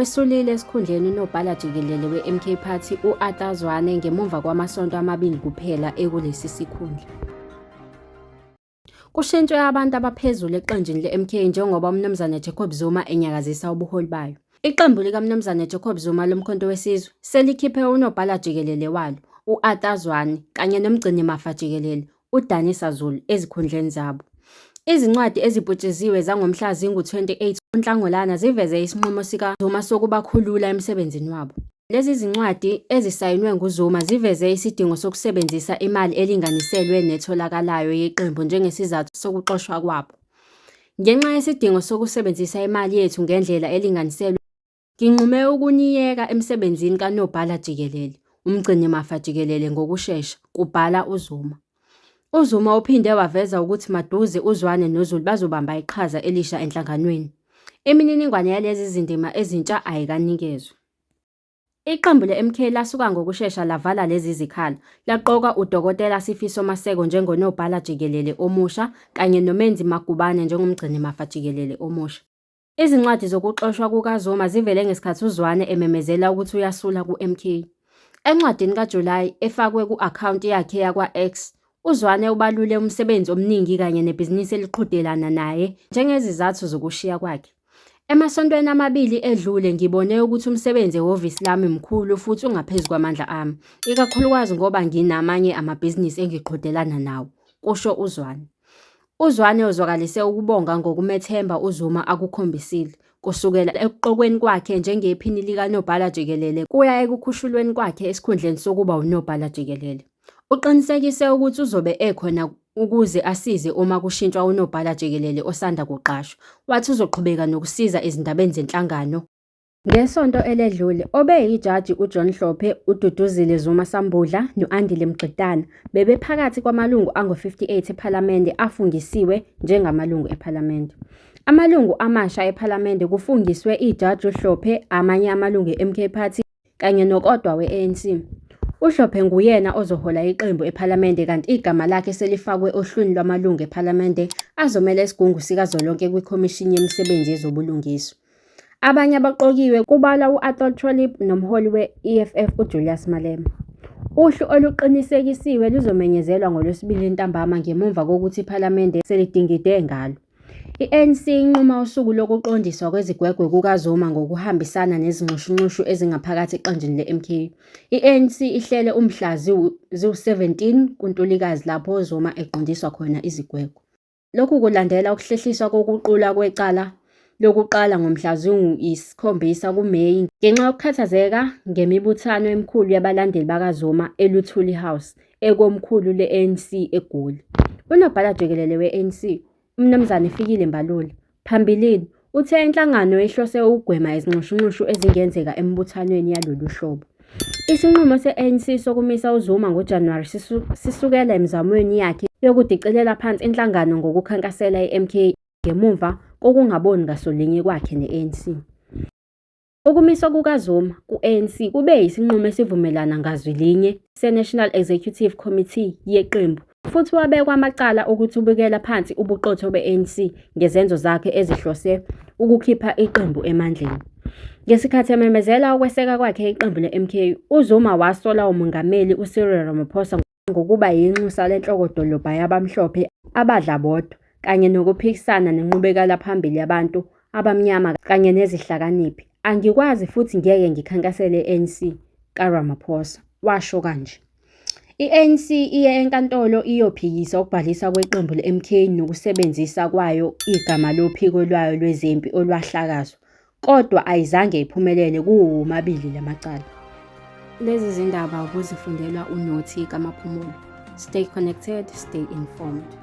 Wesulile esikhundleni uNobhala Jikelele we-MK Party u-Arthur Zwane ngemuva kwamasonto amabili kuphela ekulesi sikhundla. Kushintshwe abantu abaphezulu eqenjini le-MK njengoba uMnumzane Jacob Zuma enyakazisa ubuholi bayo. Iqembu likaMnumzane Jacob Zuma loMkhonto weSizwe selikhiphe uNobhala Jikelele walo, u-Arthur Zwane, kanye noMgcinimafa Jikelele, uDanisa Zulu, ezikhundleni zabo. Izincwadi eziputshisiwe zangomhla zingu-28 kuNhlangulana ziveze isinqumo sikaZuma sokubakhulula emsebenzini wabo. Lezi zincwadi ezisayinwe nguZuma ziveze isidingo sokusebenzisa imali elinganiselwe netholakalayo yeqembu njengesizathu sokuxoshwa kwabo. Ngenxa yesidingo sokusebenzisa imali yethu ngendlela elinganiselwe, nginqume ukuniyeka emsebenzini kaNobhala Jikelele, uMgcinimafa Jikelele ngokushesha, kubhala uZuma. UZuma uphinde waveza ukuthi maduze uZwane noZulu bazobamba iqhaza elisha enhlanganweni. Imininingwane yalezi zindima ezintsha ayikanikezwa. Iqembu le-MK lasuka ngokushesha lavala lezi zikhala, laqoka uDokotela Sifiso Maseko njengoNobhala Jikelele omusha kanye noMenzi Magubane njengoMgcinimafa Jikelele omusha. Izincwadi zokuxoshwa kukaZuma zivele ngesikhathi uZwane ememezela ukuthi uyasula ku-MK. Encwadini kaJulayi efakwe ku-akhawunti yakhe yakwa-X, uZwane ubalule umsebenzi omningi kanye nebhizinisi eliqhudelana naye njengezizathu zokushiya kwakhe. Emasontweni amabili edlule ngibone ukuthi umsebenzi ehhovisi lami mkhulu futhi ungaphezu kwamandla ami, ikakhulukazi ngoba nginamanye amabhizinisi engiqhudelana nawo, kusho uZwane. UZwane uzwakalise ukubonga ngokumethemba uZuma akukhombisile, kusukela ekuqokweni kwakhe njengePhini likaNobhala Jikelele kuya ekukhushulweni kwakhe esikhundleni sokuba uNobhala Jikelele. Uqinisekise ukuthi uzobe ekhona ukuze asize uma kushintshwa unobhala jikelele osanda kuqashwa, wathi uzoqhubeka nokusiza ezindabeni zenhlangano. Ngesonto eledlule, obeyijaji uJohn Hlophe, uDuduzile Zuma-Sambudla no-Andile Mgxitana bebephakathi kwamalungu angu-58 ePhalamende afungisiwe njengamalungu ePhalamende. Amalungu amasha ePhalamende kufungiswe iJaji uHlophe, amanye amalungu e-MK Party kanye nokodwa we-ANC. UHlophe nguyena ozohola iqembu ePhalamende kanti igama lakhe selifakwe ohlwini lwamalungu ePhalamende azomela isigungu sikazwelonke kwiKhomishini Yemisebenzi Yezobulungiswa. Abanye abaqokiwe kubalwa u-Athol Trollip nomholi we-EFF uJulius Malema. Uhlu oluqinisekisiwe luzomenyezelwa ngoLwesibili ntambama ngemuva kokuthi iPhalamende selidingide ngalo. I-ANC inquma usuku lokuqondiswa kwezigwegwe kukaZuma ngokuhambisana nezinxushunxushu ezingaphakathi eqenjini le-MK. I-ANC ihlele umhla ziwu-17 kuNtulikazi lapho uZuma eqondiswa khona izigwegwe. Lokhu kulandela ukuhlehliswa kokuqulwa kwecala lokuqala ngomhla ziwu-7 kuMeyi ngenxa yokukhathazeka ngemibuthano emikhulu yabalandeli bakaZuma eLuthuli House, ekomkhulu le-ANC eGoli. UNobhala Jikelele we-ANC, uMnumzane Fikile Mbalula, phambilini uthe inhlangano ihlose ukugwema izinxushunxushu ezingenzeka emibuthanweni yalolu hlobo. Isinqumo se-ANC sokumisa uZuma ngoJanuwari sisukela emizamweni yakhe yokudicilela phansi inhlangano ngokukhankasela i-MK ngemuva kokungaboni ngasolinye kwakhe ne-ANC. Ukumiswa kukaZuma ku-ANC kube yisinqumo esivumelana ngazwi linye se-National Executive Committee yeqembu futhi wabekwa amacala okuthi ubukela phansi ubuqotho be-ANC ngezenzo zakhe ezihlose ukukhipha iqembu emandleni. Ngesikhathi ememezela ukweseka kwakhe iqembu le-MK, uZuma wasola uMengameli uCyril Ramaphosa ngokuba yinxusa lenhlokodolobha yabamhlophe abadla bodwa kanye nokuphikisana nenqubekelaphambili yabantu abamnyama kanye nezihlakaniphi. Angikwazi futhi ngeke ngikhankasele i-ANC kaRamaphosa, washo kanje. I-ANC iye enkantolo iyophikisa ukubhaliswa kweqembu le-MK nokusebenzisa kwayo igama lophiko lwayo lwezempi olwahlakazwa Kodwa ayizange iphumelele kuwo womabili la macala. Lezi zindaba ubuzifundelwa uNothi kaMaphumulo. Stay connected, stay informed.